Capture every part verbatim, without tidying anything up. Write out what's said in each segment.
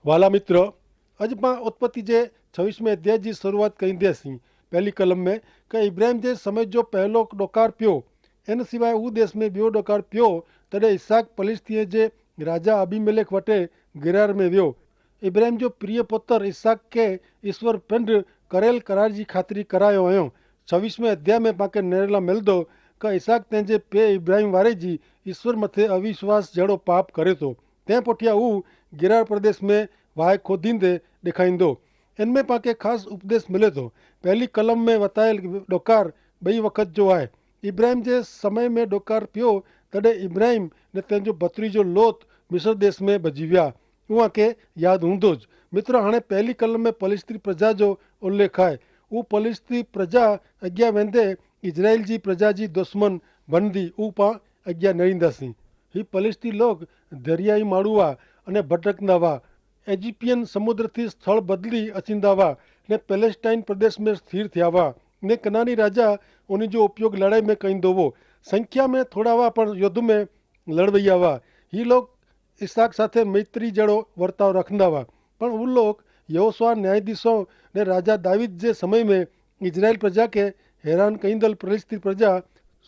વાલા મિત્ર, અજ પાં ઉત્પત્તિ જે છવીસ મેં અધ્યાય જી શરૂઆત કઈ દેસી. પહેલી કલમ મેં કે ઇબ્રાહિમ જે સમય જો પહેલો ડોકાર પ્યો, એન સિવાય ઉ દેશ મેં બ્યો ડોકાર પ્યો, તદે ઇસાક પલિસ્તિયે જે રાજા અબિમેલેખ વટે ગિરાર મેં વ્યો. ઇબ્રાહિમ જો પ્રિય પુતર ઇસાક કે ઇશ્વર પિંડ કરેલ કરાર જી ખાતરી કરાયો અયો. છવીસ મેં અધ્યાય મેં પાંકે નેરેલા મેલ દો કે ઇસાક તેન જે પે ઇબ્રાહિમ વારે જી ઇશ્વર મતે અવિશ્વાસ જેડો પાપ કરે તો તે પોઠિયા ઉ ગિરાર પ્રદેશ મેં વાય ખોધીંદે દેખાઈંદો. એન મેં પાંકે ખાસ ઉપદેશ મિલે તો. પહેલી કલમ મેં વતાયેલ ડોકાર બઈ વખત જો આય. ઇબ્રાહિમ જે સમય મેં ડોકાર પ્યો, તદે ઇબ્રાહિમ ને તેન જો ભત્રી જો લોત મિસર દેશ મેં ભજીવ્યા. ઉઆ કે યાદ હૂંદો જ. મિત્ર, હણે પહેલી કલમ મેં પલિસ્તી પ્રજા જો ઉલ્લેખ આય. ઉ પલિસ્તી પ્રજા અજ્ઞા વેંદે ઇઝરાઇલ જી પ્રજા જી દુશ્મન ભનદી ઉપા અજ્ઞા નરીંદા સી. હી પલિસ્તી લોગ ધરિયાઈ માડૂવા અને ભટકંદા વા. એજિપ્યન સમુદ્રથી સ્થળ બદલી અચિંદા વા ને પેલેસ્ટાઇન પ્રદેશ મેં સ્થિર થ્યાવા. ને કનાની રાજા ઓની જો ઉપયોગ લડાઈ મેં કઈંદો વો. સંખ્યા મેં થોડાવા પણ યોદ્ધ મેં લડવૈયા વા. હી લોગ ઇસાક સાથે મૈત્રી જેડો વર્તાવ રખંદા વા. પણ ઉન લોગ યહોશૂઆ ન્યાયાધીશો ને રાજા દાવીદ જે સમય મેં ઇઝરાઇલ પ્રજા કે હેરાન કઈંદલ પલિસ્તી પ્રજા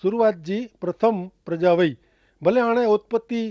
શરૂઆત જી પ્રથમ પ્રજા વય. ભલે આણે ઉત્પત્તિ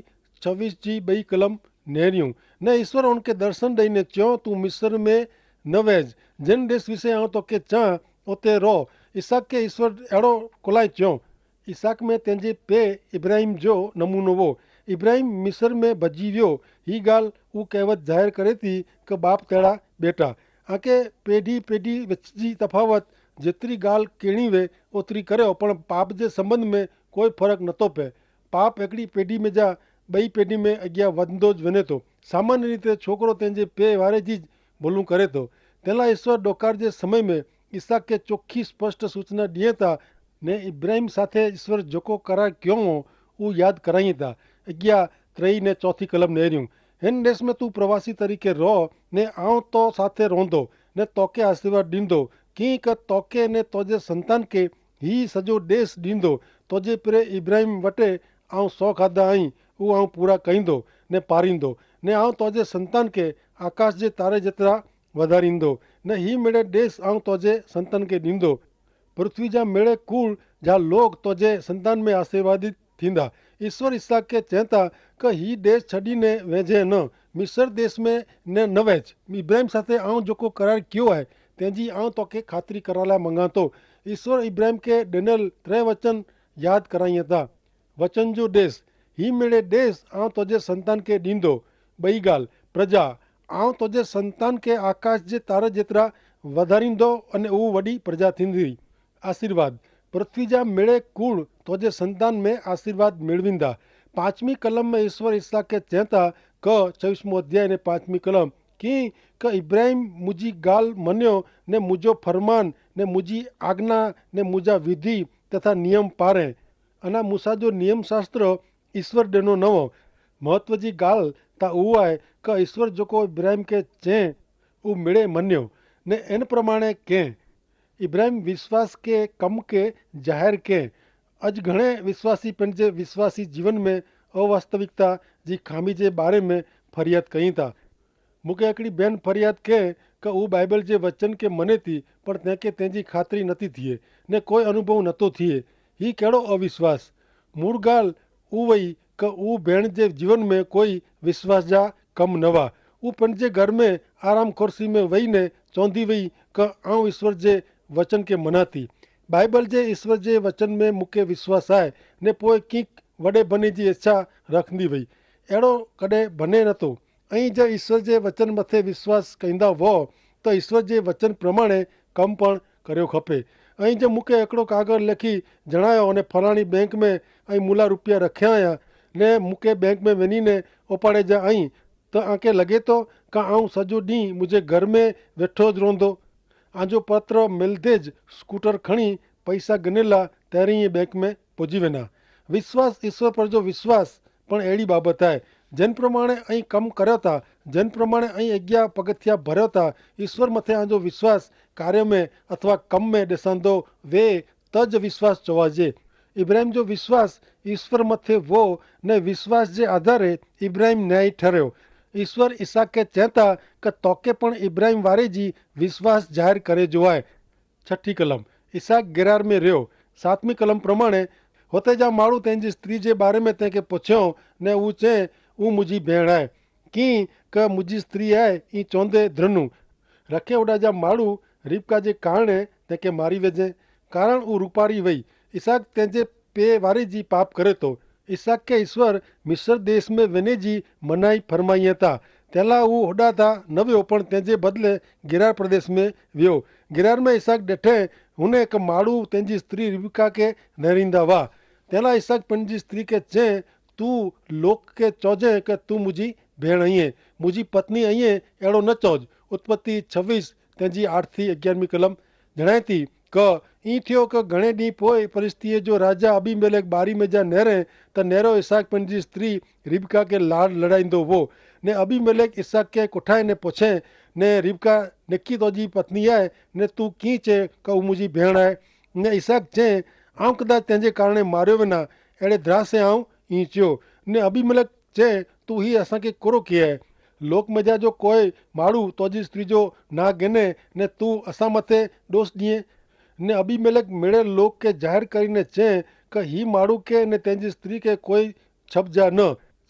છવીસ જી બઈ કલમ નેર્યું. ને ઇશ્વર ઉનકે દર્શન દઈને ચ્યો, તું મિસર મેં ન વેજ, જેન દેશ વિશે આવ તો કે ચા ઓતે રો. ઇસાક કે ઇશ્વર એડો કોલાય ચ્યો. ઇસાક મેં તેનજી પે ઇબ્રાહિમ જો નમૂનો વો. ઇબ્રાહિમ મિસર મેં ભજી વ્યો. હી ગાલ ઉ કહેવત જાહેર કરે તી કે બાપ તેડા બેટા. આકે પેઢી પેઢી વચ્ચે જી તફાવત જેતરી ગાલ કેણી વે ઓતરી કર્યો, પણ પાપ જે સંબંધ મેં કોઈ ફરક નતો પે. પાપ એકડી પેઢી મેં જા બઈ પેઢી મેં અગિયા વધંદો જ વને તો. સામાન્ય રીતે છોકરો તેનજે પે વારે જી જ ભલું કરે તો. તેલા ઈસ્વર ડોકાર જે સમય મેં ઈસાકે ચોખી સ્પષ્ટ સૂચના દિયે તા ને ઇબ્રાહિમ સાથે ઈસ્વર જોકો કરાર ક્યો હો ઉં યાદ કરાઈ તા. અગિયા ત્રય ને ચોથી કલમ નહીં રહ્યું. હેન દેશ મેં તું પ્રવાસી તરીકે રોહ ને આવ તો સાથે રોંધો ને તોકે આશીર્વાદ દીંધો. કિંક તોકે ને તોજે સંતાન કે હી સજો દેશ દીંધો. તોજે પ્રે ઇબ્રાહિમ વટે આઉં સો ખાધા અહીં ઉં આઉં પૂરા કહીંદો ને પારીંદો. ને આઉં તોજે સંતાન કે આકાશ જે તારે જેતરા વધારીંદો. ને હી મેળે દેશ આઉં તોજે સંતાન કે દીંધો. પૃથ્વી જા મેળે કુળ જા લોગ તોજે સંતાન મેં આશીર્વાદિત થીંદા. ઈસ્વર ઈસાકે ચેંતા કે હી દેશ છડીને વેજે ન મિસર દેશ મેં ને નવેજ. ઇબ્રાહિમ સાથે આઉં જોકો કરાર ક્યો હૈ તેની આઉં તોકે ખાતરી કરાલા મંગાતો. ઈસ્વર ઇબ્રાહિમ કે ડેનલ ત્રે વચન યાદ કરાઈ હતા. વચન જો દેશ હી મેળે દેશ આઉં તોજે સંતાન કે દીંદો. બઈ ગાલ પ્રજા આઉં તોજે સંતાન કે આકાશ જે તારે જેતરા વધારીંદો અને ઉવ વડી પ્રજા થીંદી. આશીર્વાદ પૃથ્વી જા મેળે કુળ તોજે સંતાન મેં આશીર્વાદ મેળવીંદા. પાંચમી કલમ મેં ઈસ્વર ઈસાકે ચેંતા ક છવીસમો અધ્યાય ને પાંચમી કલમ કિંક ઇબ્રાહિમ મુજી ગાલ મન્યો ને મુજો ફરમાન ને મુજી આજ્ઞા ને મુજા વિધિ તથા નિયમ પારે. અના મૂસા જો નિયમશાસ્ત્ર ઈસ્વર દેનો નવો. મહત્વ જી ગાલ તા ઉવાય કે ઈસ્વર જોકો ઇબ્રાહિમ કે ચે ઉં મેળે મન્યો ને એન પ્રમાણે કે ઇબ્રાહિમ વિશ્વાસ કે કમ કે જાહેર કે. અજ ઘણે વિશ્વાસી પણ જે વિશ્વાસી જીવન મેં અવાસ્તવિકતા જી ખામી જે બારે મેં ફરિયાદ કહીં તા. મુકે એકડી બેન ફરિયાદ કે કે ઉં બાઈબલ જે વચન કે મને તી પણ તેંકે તેની ખાતરી નથી થિયે ને કોઈ અનુભવ નતો થિયે. હી કેડો અવિશ્વાસ. મૂળ ગાલ ઉવય કે ઉં ભેણ જે જીવન મેં કોઈ વિશ્વાસ જા કમ નવા. ઉં પણ જે ઘર મેં આરામ ખોરસી મેં વય ને ચોંધી વય કે આઉં ઈસ્વર જે વચન કે મનાતી. બાઈબલ જે ઈસ્વર જે વચન મેં મુકે વિશ્વાસ આય ને પોય કિંક વડે ભને જી ઇચ્છા રખંદી વય. એડો કડે ભને નતો. અહીં જે ઈસ્વર જે વચન મતે વિશ્વાસ કહીંદા વો તો ઈસ્વર જે વચન પ્રમાણે કમ પણ કર્યો ખપે. અહીં જે મુકે એકડો કાગર લેખી જણાયો અને ફલાણી બેંક મેં અહીં મુલા રૂપિયા રખ્યા આયા ને મુકે બેંક મેં વેની ને ઓપાડે જા અહીં તો આંકે લગે તો કા આઉં સજો દી મુઝે ઘર મેં વેઠો જ રોંધો. આજો પત્ર મેલધે જ સ્કૂટર ખણી પૈસા ગનેલા તેરી બેંક મેં પોજી વેના. વિશ્વાસ ઈસ્વર પર જો વિશ્વાસ પણ એડી બાબત આય. જેન પ્રમાણે અહીં કમ કર્યો તા જેન પ્રમાણે અહીં અગિયા પગથિયા ભર્યો તા ઈસ્વર મતે આજો વિશ્વાસ કાર્ય મેં અથવા કમ મેં દેસાંદો વે તજ વિશ્વાસ ચોવાજે. ઇબ્રાહિમ જો વિશ્વાસ ઈસ્વર મતે વો ને વિશ્વાસ જે આધારે ઇબ્રાહિમ ન્યાયી ઠર્યો. ઇશ્વર ઇસાકે ચેંતા કે તોકે પણ ઇબ્રાહિમ વારે જી વિશ્વાસ જાહેર કરે જો આય. છઠી કલમ. ઇસાક ગેરાર મેં રહ્યો. સાતમી કલમ પ્રમાણે, હોતે જા માણુ તેની સ્ત્રી જે બારે મેં તેંકે પોછ્યો, ને ઉં ચે, ઉં મુઝી ભેણ આય, કિંકે મુઝી સ્ત્રી આય, ઇં ચોંધે ધ્રનું રખે ઉડા જા માણુ રિબકા જે કારણે તેંકે મારી વેજે, કારણ ઉં રૂપારી વય. ઇસાક તેંજે પે વારે જી પાપ કરે તો. ઇસાકે ઇશ્વર મિસર દેશ મેં વેને જી મનાઈ ફરમાઈ હતા. તેલા ઉં હોડા થા નવ્યો પણ તેંજે બદલે ગિરાર પ્રદેશ મેં વ્યો. ગિરાર મેં ઇસાક ડેઠે, હુને કે માડૂ તેંજી સ્ત્રી રિબકા કે નેરીંદા વા. તેલા ઇસાક પનજી સ્ત્રી કે ચે, તું લોક કે ચોજે કે તું મુજી ભેણ અઇયે, મુજી પત્ની અઇયે, એડો ન ચોજ. ઉત્પત્તિ છવીસ તેંજી આઠ થી અગિયારમી કલમ જણાયતી. ક ઇં થયો કે ઘણે દી પોય ફિલિસ્તીએ જો રાજા અબીમેલેક બારી મેં જા નેરે, તો નેરો ઇસાક પનજી સ્ત્રી રિબકા કે લાડ લડાઈંદો વો. ને અબીમેલેક ઇસાક કે કોઠાઈ ને પોછે, ને રિબકા નેકી તોજી પત્ની આય, ને તું કી ચે કે ઉં મુજી ભેણ આય? ને ઇસાક ચે, આઉં કદા તેંજે કારણે માર્યો વેના, એડે દ્રાસે આઉં ઇં ચ્યો. ને અબીમેલેક ચે, તું હી અસાંકે કોરો કિયા હૈ? લોક મેં જા જો કોઈ માડૂ તોજી સ્ત્રી જો ના ગેને, ને તું અસાં મતે દોષ દિયે? ને અબીમેલેક મેળે લોક કે જાહેર કરીને ચે, કે હી માડૂ કે ને તેની સ્ત્રી કે કોઈ છબજા ન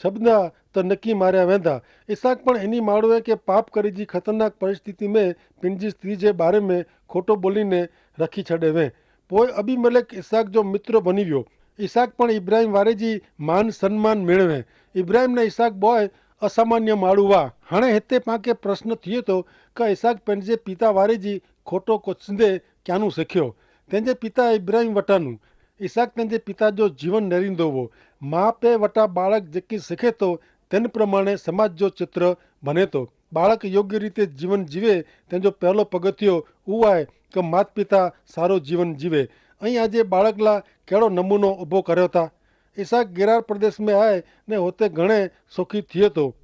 છબદા, તો નકી માર્યા વેંદા. ઇસાક પણ એની માડૂએ કે પાપ કરી જી ખતરનાક પરિસ્થિતિ મેં પનજી સ્ત્રી જે બારે મેં ખોટો બોલી ને રખી છડે વે. પોય અબીમેલેક ઇસાક જો મિત્ર બની વ્યો. ઇસાક પણ ઇબ્રાહિમ વારે જી માન સન્માન મેળવે. ઇબ્રાહિમ ને ઇસાક બોય અસામાન્ય માડૂ વા. હાણે હેતે પાંકે પ્રશ્ન થિયે તો, કે ઇસાક પનજે પિતા વારે જી ખોટો કોચિંદે ક્યાંનું શેખ્યો? તેનજે પિતા ઇબ્રાહિમ વટાનું. ઇસાક તેનજે પિતા જો જીવન નેરીંદો વો. મા પે વટા બાળક જેકી શેખે તો, તેન પ્રમાણે સમાજ જો ચિત્ર ભનેતો. બાળક યોગ્ય રીતે જીવન જીવે, તેનજો પહેલો પગથિયો ઉવાય કે માતપિતા સારો જીવન જીવે. અહીં આજે બાળકલા કેડો નમૂનો ઉભો કર્યો તા? ઇસાક ગેરાર પ્રદેશ મેં આય, ને હોતે ઘણે સોખી થિયે તો.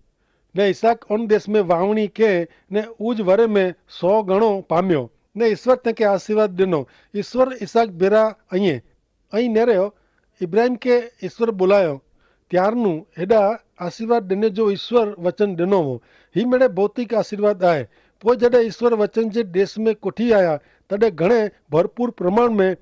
ને ઇસાક અન દેશ મેં વાવણી કે, ને ઉજ વરે મેં સો ગણો પામ્યો. ને ઇશ્વર તેંકે આશીર્વાદ દેનો. ઇશ્વર ઇસાક ભેરા અઇયે. અહીં નેરે ઇબ્રાહિમ કે ઇશ્વર બોલાયો. ત્યારનું હેડા આશીર્વાદ દેને જો ઇશ્વર વચન દેનો હો. હી મેડે ભૌતિક આશીર્વાદ આય. પોય જડે ઇશ્વર વચન જે દેશ મેં કોઠી આયા, તદે ઘણે ભરપૂર પ્રમાણ મેં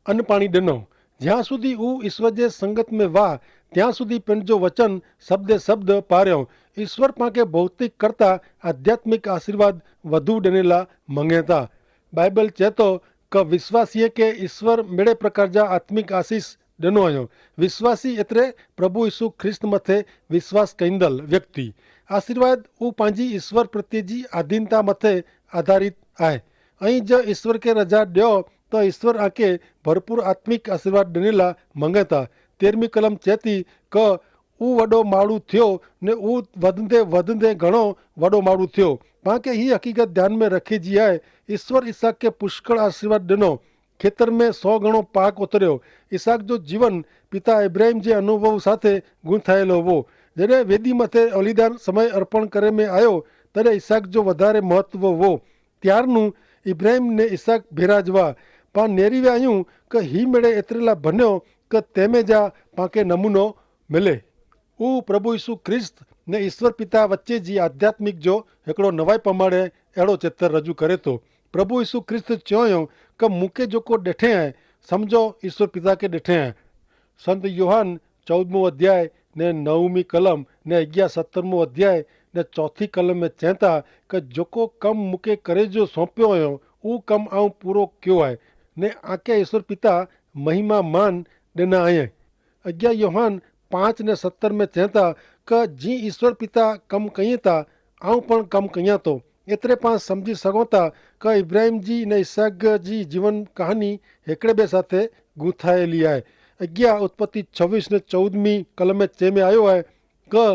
અન્નપાણી દેનો. જ્યાં સુધી ઉં ઇશ્વર જે સંગત મેં વાહ, ત્યાં સુધી પેનજો વચન શબ્દે શબ્દ પાર્યો. ઇશ્વર પાંકે ભૌતિક કરતા આધ્યાત્મિક આશીર્વાદ વધુ દેનેલા મંગેતા. બાઇબલ ચેતો કે વિશ્વાસીએ કે ઇશ્વર મેળે પ્રકાર જા આત્મિક આશીસ દેનો અયો. વિશ્વાસી એતરે પ્રભુ ઇશુ ખ્રિસ્ત મતે વિશ્વાસ કૈંદલ વ્યક્તિ. આશીર્વાદ ઉપાંજી ઇશ્વર પ્રત્યે જી આધીનતા મતે આધારિત આય. અહીં જ ઇશ્વર કે રજા દ્યો, તો ઇશ્વર આકે ભરપૂર આત્મિક આશીર્વાદ દેનેલા મંગેતા. તેરમી કલમ ચેતી કે ઉ વડો માળુ થ્યો, ને ઉ વધંદે વધંદે ઘણો વડો માળુ થ્યો. પાંકે હી હકીકત ધ્યાન મેં રખે જી આય. ઇશ્વર ઇસાક કે પુષ્કળ આશીર્વાદ દેનો. ખેતર મેં સો ઘણો પાક ઉતર્યો. ઇસાક જો જીવન પિતા ઇબ્રાહિમ જે અનુભવ સાથે ગુંથાયેલો હો. જેને વેદી મતે અલિદાન સમય અર્પણ કરે મેં આયો, તેરે ઇસાક જો વધારે મહત્વ હો. ત્યારનું ઇબ્રાહિમ ને ઇસાક ભેરા જવા. પાં નેરી વાયું કે હી મેડે એતરેલા ભન્યો કે તેમે જા પાંકે નમૂનો મેલે. ઉ પ્રભુ ઈસુ ખ્રિસ્ત ને ઈસ્વર પિતા વચ્ચે જી આધ્યાત્મિક જો હેકડો નવાઈ પમાડે એડો ચેતર રજૂ કરે તો. પ્રભુ ઈસુ ખ્રિસ્ત ચોયો કે મુકે જોકો ડેઠે હૈ, સમઝો ઈસ્વર પિતા કે ડેઠે હૈ. સંત યોહાન ચૌદમો અધ્યાય ને નવમી કલમ ને અગિયા સત્તરમો અધ્યાય ને ચોથી કલમ મેં ચેંતા કે જોકો કમ મુકે કરે જો સોંપ્યો હૈ, ઉ કમ આઉં પૂરો ક્યો હૈ. ને આકે ઈસ્વર પિતા મહિમા માન દેના આયે. અગિયા યોહાન પાંચ ને સત્તર મેં ચેંતા કે જી ઈસ્વર પિતા કમ કહિયે તા, આઉં પણ કમ કહિયા તો. એતરે પાંચ સમઝી સગોતા કે ઇબ્રાહિમ જી ને ઇસાક જી જીવન કહાની હેકડ઼ે બે સાથે ગૂંથાયેલી આય. અગિયા ઉત્પત્તિ છવીસ ને ચૌદમી કલમે ચેમે આયો આય કે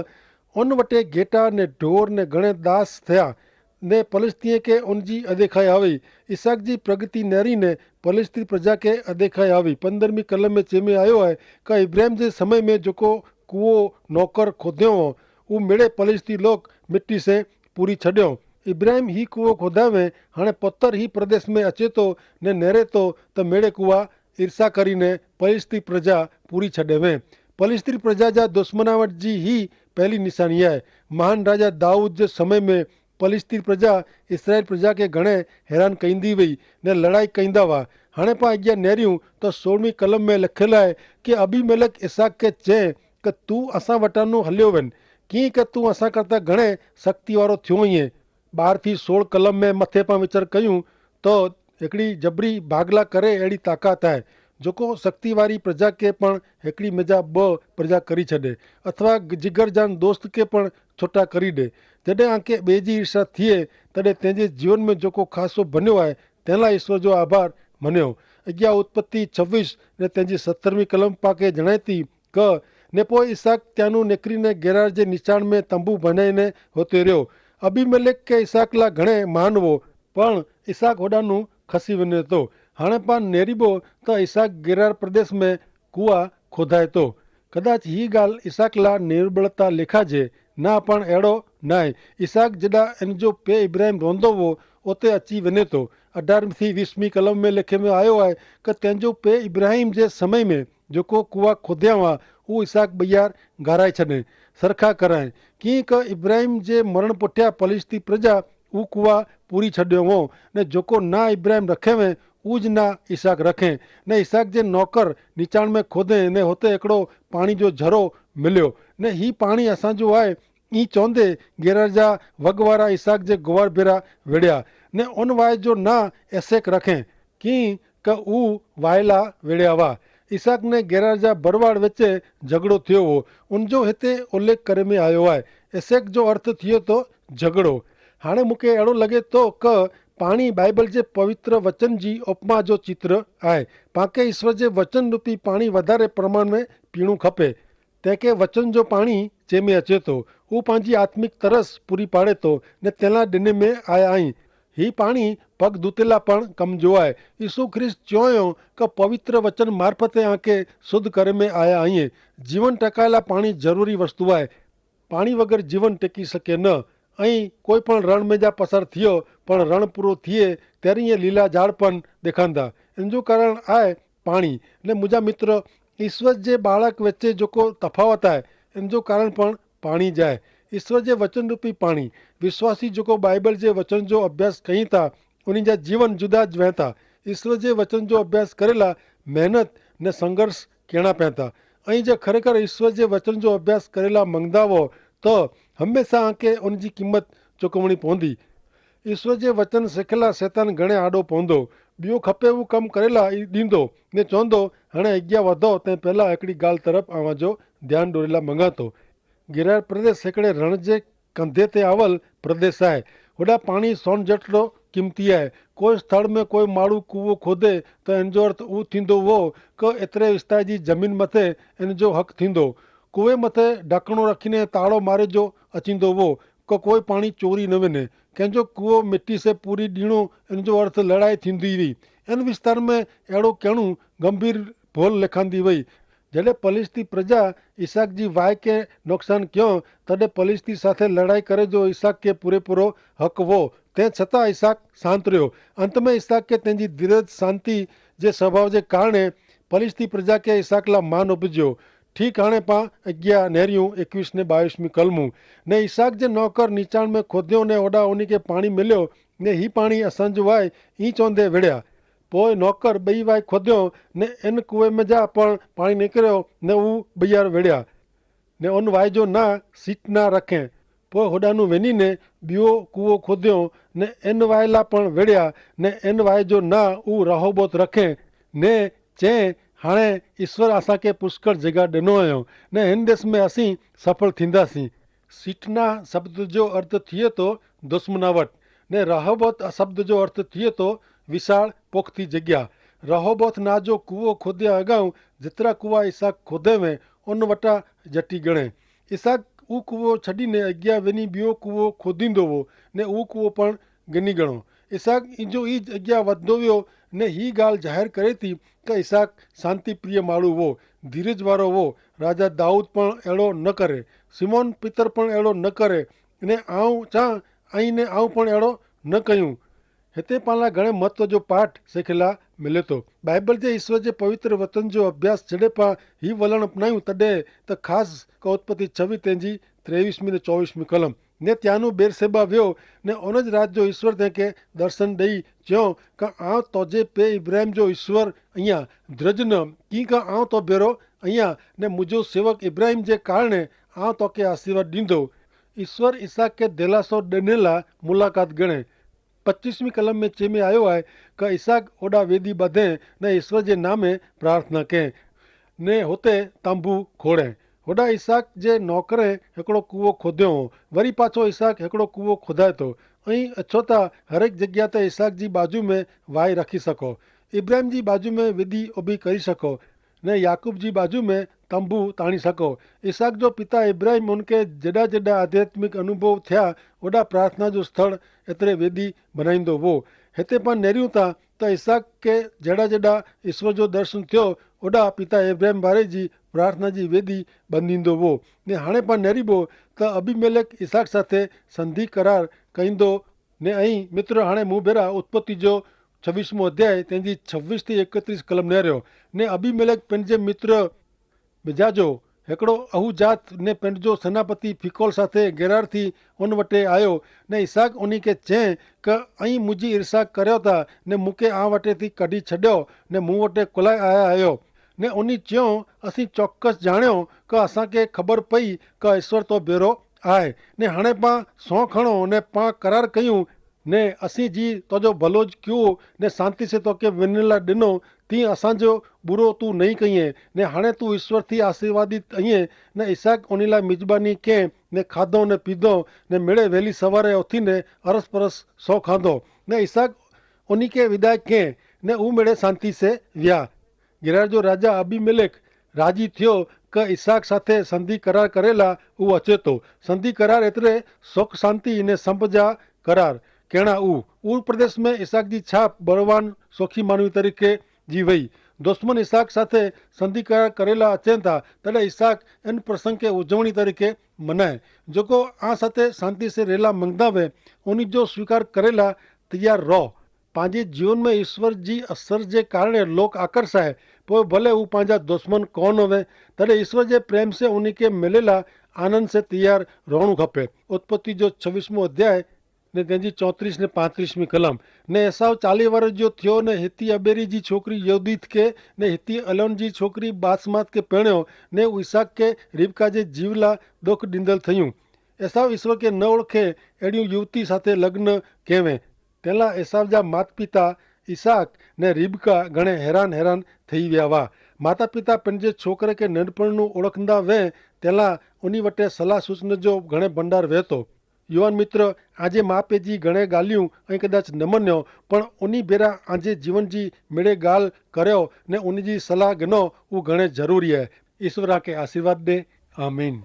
ઉન વટે ગેટા ને ઢોર ને ઘણે દાસ થયા. ને પલિસ્તિયે કે ઉનજી અદેખાઈ આવી. ઇસાક જી પ્રગતિ નેરી ને પલિસ્તી પ્રજા કે અદેખાઈ આવી. પંદરમી કલમે ચેમે આયો આય કે ઇબ્રાહિમ જે સમય મેં જોકો કૂવો નોકર ખોધ્યો હો, ઉમેડે પલિસ્તી લોક મિટ્ટી સે પૂરી છડ્યો. ઇબ્રાહિમ હી કૂવો ખોધાવે. હાણે પત્તર હી પ્રદેશ મેં અચેતો ને નેરેતો, તો મેડે કૂવા ઇર્સા કરીને પલિસ્તી પ્રજા પૂરી છડેવે. પલિસ્તી પ્રજા જા દુશ્મનાવટ જી હી પહેલી નિશાની આય. મહાન રાજા દાઉદ જે સમય મેં પલિસ્તી પ્રજા ઇસરાયેલ પ્રજા કે ઘણે હેરાન કઈંદી વય ને લડાઈ કઈંદા વા. હણે પાં અગિયા નેર્યું તો સોળમી કલમ મેં લખેલ આય કે અબીમેલેક ઇસાક કે ચે કે તું અસાં વટાનું હલ્યો વેન, કિંકે તું અસાં કરતા ઘણે સક્તિવારો થ્યો હૈં. બાર થી સોળ કલમ મેં મતે પાં વિચાર કહ્યું તો હેકડી જબરી ભાગલા કરે એડી તાકાત આય જોકો સક્તિવારી પ્રજા કે પણ હેકડી મેજા બહ પ્રજા કરી છડે અથવા જિગરજાન દોસ્ત કે પણ છોટા કરી દે. જડે આંકે બેજી ઈર્ષ્યા થિયે તદે તેનજે જીવન મેં જોકો ખાસો ભન્યો આય તેના ઈશ્વર જો આભાર મન્યો. અગિયા ઉત્પત્તિ છવીસ ને તેનજી સત્તરમી કલમ પાકે જણાયતી ક ને પોય ઇસાક ત્યાંનું નેકરી ને ગેરાર જે નિશાન મેં તંબુ ભનાઈ ને હોતે રહ્યો. અબીમેલેક કે ઇસાક લા ઘણે મહાન વો પણ ઇસાક હોડાનું ખસી વને તો. હાણે પાં નેરીબો તો ઇસાક ગેરાર પ્રદેશ મેં કુવા ખોધાય તો. કદાચ હી ગાલ ઇસાક લા નિર્બળતા લેખા જે ના પણ એડો નાય. ઇસાક જેડા એન જો પે ઇબ્રાહિમ રોંધો વો ઓતે અચ્છી વને તો. અઢાર થી વીસ મી કલમ મેં લેખે મેં આયો આય કે તેન જો પે ઇબ્રાહિમ જે સમય મેં જોકો કુવા ખોધ્યા વા ઉ ઇસાક બૈયાર ગારાઈ છને સરખા કરાય. કિંકે ઇબ્રાહિમ જે મરણ પોઠ્યા પલિસ્તી પ્રજા ઉ કુવા પૂરી છડ્યો વો ને જોકો ના ઇબ્રાહિમ રખે વે ઉજ ના ઇસાક રખે. ને ઇસાક જે નોકર નિચાણ મેં ખોધે ને હોતે એકડો પાણી જો ઝરો મિલ્યો. ને હી પાણી અસાં જો આય ઈ ચોંધે ગેરાર જા વગવારા ઇસાક જે ગોવાર ભેરા વેડ્યા. ને ઓન વાય જો ના એસેક રખે કિંકે ઉ વાયલા વેડ્યા વા. ઇસાક ને ગેરાર જા ભરવાડ વચ્ચે ઝગડો થયો હો. ઉન જો હેતે ઉલ્લેખ કરે મેં આયો આય. એસેક જો અર્થ થયો તો ઝગડો. હાણે મુકે એડો લગે તો કે પાણી બાઈબલ જે પવિત્ર વચન જી ઉપમા જો ચિત્ર આય. પાંકે ઈસ્વર જે વચન રૂપી પાણી વધારે પ્રમાણ મેં પીણું ખપે. તેંકે વચન જો પાણી ચેમે અચેતો ઉપાંજી આત્મિક તરસ પૂરી પાડેતો ને તેના ડેને મેં આયા અહીં. હી પાણી પગ દૂતેલા પણ કમજો આય. ઈસુ ખ્રિસ્ત ચોયો કે પવિત્ર વચન મારફતે આંકે શુદ્ધ કરે મેં આયા અહીં. જીવન ટકાયેલા પાણી જરૂરી વસ્તુ આય. પાણી વગર જીવન ટેકી શકે ન. અહીં કોઈ પણ રણ મેં જા પસાર થિયો પણ રણ પૂરો થિયે, તેરી એ લીલા જાડ પણ દેખાંદા. એનજો કારણ આય પાણી. ને મુજા મિત્ર, ઈસ્વર જે બાળક વચ્ચે જોકો તફાવત આય એનજો કારણ પણ પાણી જાય. ઈસ્વર જે વચન રૂપી પાણી. વિશ્વાસી જોકો બાઈબલ જે વચન જો અભ્યાસ કહીં થા ઉની જા જીવન જુદા જ વહેતા. ઈસ્વર જે વચન જો અભ્યાસ કરેલા મહેનત ને સંઘર્ષ કહેણા પહેતા. અહીં જે ખરેખર ઈસ્વર જે વચન જો અભ્યાસ કરેલા મંગદા વો તો હંમેશા આંકે ઉનજી કિંમત ચોકવણી પોંદી. ઈસ્વર જે વચન સેખેલા સેતાન ઘણે આડો પોંદો. બિયો ખપે વો કમ કરેલા દીંદો ને ચોંદો. હણે અજ્ઞા વધો તે પહેલા એકડી ગાલ તરફ આવા જો ધ્યાન ડોરેલા મંગાતો. ગિરાર પ્રદેશ સેકડે રણ જે કંધે તે આવલ પ્રદેશ આય. હોડા પાણી સોન જેટલો કિંમતી આય. કોઈ સ્થળ મેં કોઈ માળું કૂવો ખોદે તો એનજો અર્થ ઉ થીંદો વો કે એતરે વિસ્તાર જી જમીન મતે એનજો હક થીંદો. કૂવે મતે ઢાંકણો રાખીને તાળો મારે જો અચીંદો વો કે કોઈ પાણી ચોરી નવે ને. કેંજો કૂવો મિટ્ટી સે પૂરી દીણો એનજો અર્થ લડાઈ થીંદી વી. એન વિસ્તાર મેં એડો કહેણું ગંભીર ભોલ લેખાંદી વય. જડે પલિસ્તી પ્રજા ઇસાક જી વાય કે નોકસાન ક્યો, તદે પલિસ્તી સાથે લડાઈ કરે જો ઇસાક કે પૂરેપૂરો હક વો. તે છતાં ઇસાક શાંત રહ્યો. અંતમે ઇસાક કે તેની ધીરજ શાંતિ જે સ્વભાવ જે કારણે પલિસ્તી પ્રજા કે ઇસાક લા માન ઉપજ્યો. ઠીક આણે પા અગિયા નેર્યું એકવીસ ને બાવીસ મી કલમું. ને ઇસાક જે નોકર નીચાણ મેં ખોદ્યો ને ઓડા ઓની કે પાણી મેલ્યો. ને હી પાણી અસંજ વાય ઈ ચોંધે વેડ્યા. પોય નોકર બઈ વાય ખોદ્યો ને એન કુવે મેં જા પણ પાણી નીકર્યો ને ઉ બૈયાર વેડ્યા. ને ઓન વાય જો ના સીટ ના રખે. પોય હોડાનું વેની ને બિયો કુવો ખોદ્યો ને એન વાયલા પણ વેડ્યા. ને એન વાય જો ના ઉ રાહોબોત રખે. ને ચે હાણે ઈસ્વર આસાંકે પુષ્કળ જેગા ડેનો અયો. ને હેન દેશ મેં અસી સફળ થીંદા સી. સીટના શબ્દ જો અર્થ થિયે તો દુશ્મનાવટ. ને રાહોબોથ શબ્દ જો અર્થ થિયે તો વિશાળ પોખતી જગ્યા. રાહોબોથ ના જો કૂવો ખોદ્યા અગાઉ જેતરા કૂવા ઇસાક ખોધે વે ઓન વટા જટી ગણે. ઇસાક ઉ કૂવો છડીને અગિયા વેની બિયો કૂવો ખોદીંદો વો. ને ઉ કૂવો પણ ગની ગણો. ઇસાક ઇજો ઇજ અગિયા વધો વ્યો. ને હી ગાલ જાહેર કરે તી કે ઇસાક શાંતિપ્રિય માળુ વો, ધીરજવારો વો. રાજા દાઉદ પણ એડો ન કરે, સિમોન પિતર પણ એડો ન કરે. ને આઉં ચા અહીં ને આઉં પણ એડો ન કહ્યું. હેતે પાલા ઘણે મહત્વ જો પાઠ સેખેલા મિલે તો. બાઈબલ જે ઈસવ જે પવિત્ર વતન જો અભ્યાસ છેડે પા હી વલણ અપનાયું તદે, તો ખાસ કા ઉત્પત્તિ છવી તેની ત્રેવીસમી ને ચોવીસમી કલમ. ને ત્યાંનું બેરસેબા વ્યો, ને ઓન જ રાત જો ઈસવ તેંકે દર્શન દઈ ચ્યો, કા આવ તોજે પે ઇબ્રાહિમ જો ઈસવ અહિયા દ્રજ ન, કી કા આવ તો ભેરો અહિયા, ને મુજો સેવક ઇબ્રાહિમ જે કારણે આવ તોકે આશીર્વાદ દીધો. ઈસવ ઇસાક કે દેલાસો દનેલા મુલાકાત ગણે. પચ્ચીસમી કલમ મેં ચેમે આયો હૈ, કે ઇસાક ઓડા વેદી બધે ને ઇશ્વર જે નામે પ્રાર્થના કહેં, ને હોતે તંબુ ખોડે. હોડા ઇસાક જે નોકરે હેકડો કૂવો ખોધ્યો હો. વરી પાછો ઇસાક હેકડો કૂવો ખોધાય તો. અહીં અછોતા હરેક જગ્યા તે ઇસાક જી બાજુ મેં વાઈ રાખી શકો. ઇબ્રાહિમ જી બાજુ મેં વેદી ઉભી કરી શકો, ને યાકૂબ જી બાજુ મેં તંબુ તાણી શકો. ઇસાક જો પિતા ઇબ્રાહિમ ઉનકે જેડા જેડા આધ્યાત્મિક અનુભવ થયા, ઓડા પ્રાર્થના જો સ્થળ એતરે વેદી બનાઈંદો વો. હેતે પણ નેર્યું તા, તો ઇસાક કે જેડા જેડા ઇશ્વર જો દર્શન થયો, ઓડા પિતા ઇબ્રાહિમ બારે જી પ્રાર્થના જી વેદી બંધીંદો વો. ને હાણે પણ નેરી બો, તો અબિમેલેક ઇસાક સાથે સંધિ કરાર કઈંદો. ને અહીં મિત્ર હાણે મુભેરા ઉત્પત્તિ જો છવીસમો અધ્યાય તેની છવીસ થી એકત્રીસ કલમ નેર્યો. ને અબિમેલેક પેનજે મિત્ર બિજાજો હેકડો અહુજાત ને પેનજો સેનાપતિ ફિકોલ સાથે ગેરાર થી ઓન વટે આયો. ને ઇસાક ઓની કે ચે, કે અહીં મુજી ઇર્ષા કર્યો તા, ને મુકે આ વટે થી કઢી છડ્યો, ને મું વટે કોલાઈ આયા આયો. ને ઓની ચ્યો, અસી ચોક્કસ જાણ્યો કે અસાંકે ખબર પઈ કે ઈશ્વર તો ભેરો આય. ને હણે પાં સોંખણો ને પાં કરાર કહ્યું, ને અસી જી તોજો ભલો જ ક્યુ, ને શાંતિ સે તોકે વેનેલા ડેનો, તી અસાંજો બુરો તું નહીં કહિએ. ને હણે તું ઈશ્વર થી આશીર્વાદિત અહીં. ને ઇસાક ઓનીલા મિજબાની કે, ને ખાધો ને પીધો, ને મેળે વહેલી સવારે ઓથી ને અરસપરસ સોંખાંધો. ને ઇસાક ઓની કે વિદાય કે, ને ઉમેડે શાંતિ સે વ્યા. ગિરાર જો રાજા અબિમેલેક રાજી થયો કે ઇસાક સાથે સંધિ કરાર કરેલા ઉ અચેતો. સંધિ કરાર એતરે સોખ શાંતિ ને સંપજા કરાર. કહેણા ઉ ઉર પ્રદેશ મેં ઇસાક જી છાપ બળવાન સોખી માનવી તરીકે જી વય. દુશ્મન ઇસાક સાથે સંધિ કરાર કરેલા અચેતા, તેડે ઇસાક એન પ્રસંગ કે ઉજવણી તરીકે મનાય. જોકો આ સાથે શાંતિ સે રહેલા મંગદા વે, ઓની જો સ્વીકાર કરેલા તૈયાર રહો. પાંજે જીવન મેં ઈશ્વર જી અસર જે કારણે લોક આકર્ષાય, પોય ભલે ઉપાંજા દુશ્મન કોન હોવે, તદે ઈશ્વર જે પ્રેમ સે ઉની કે મિલેલા આનંદ સે તૈયાર રોણું ખપે. ઉત્પત્તિ જો છવીસમો અધ્યાય ને તેની ચોત્રીસ ને પાંત્રીસમી કલમ. ને એસાવ ચાલી વર જો થયો, ને હિતી અબેરી જી છોકરી યોદિત કે, ને હિતી અલોન જી છોકરી બાસમાત કે પહેણ્યો, ને ઇસાક કે રિબકા જે જીવલા દોખ ડિંદલ થયું. એસાવ ઈશ્વર કે ન ઓળખે એડ્યું યુવતી સાથે લગ્ન કહેવે. તેલા એસાવ જા માતપિતા ઇસાક ને રિબકા ઘણે હેરાન હેરાન થઈ વ્યાવા. માતાપિતા પન જે છોકરે કે નેનપણનું ઓળખંદા વે, તેલા ઉની વટે સલાહ સૂચન જો ઘણે ભંડાર વહેતો. યુવાન મિત્ર, આજે માપે જી ઘણે ગાલિયું અહીં કદાચ નમન્યો, પણ ઉની ભેરા આજે જીવન જી મેળે ગાલ કર્યો ને ઉની જી સલાહ ગનો ઉં ઘણે જરૂરી હૈ. ઈશ્વર આકે આશીર્વાદ દે. આમીન.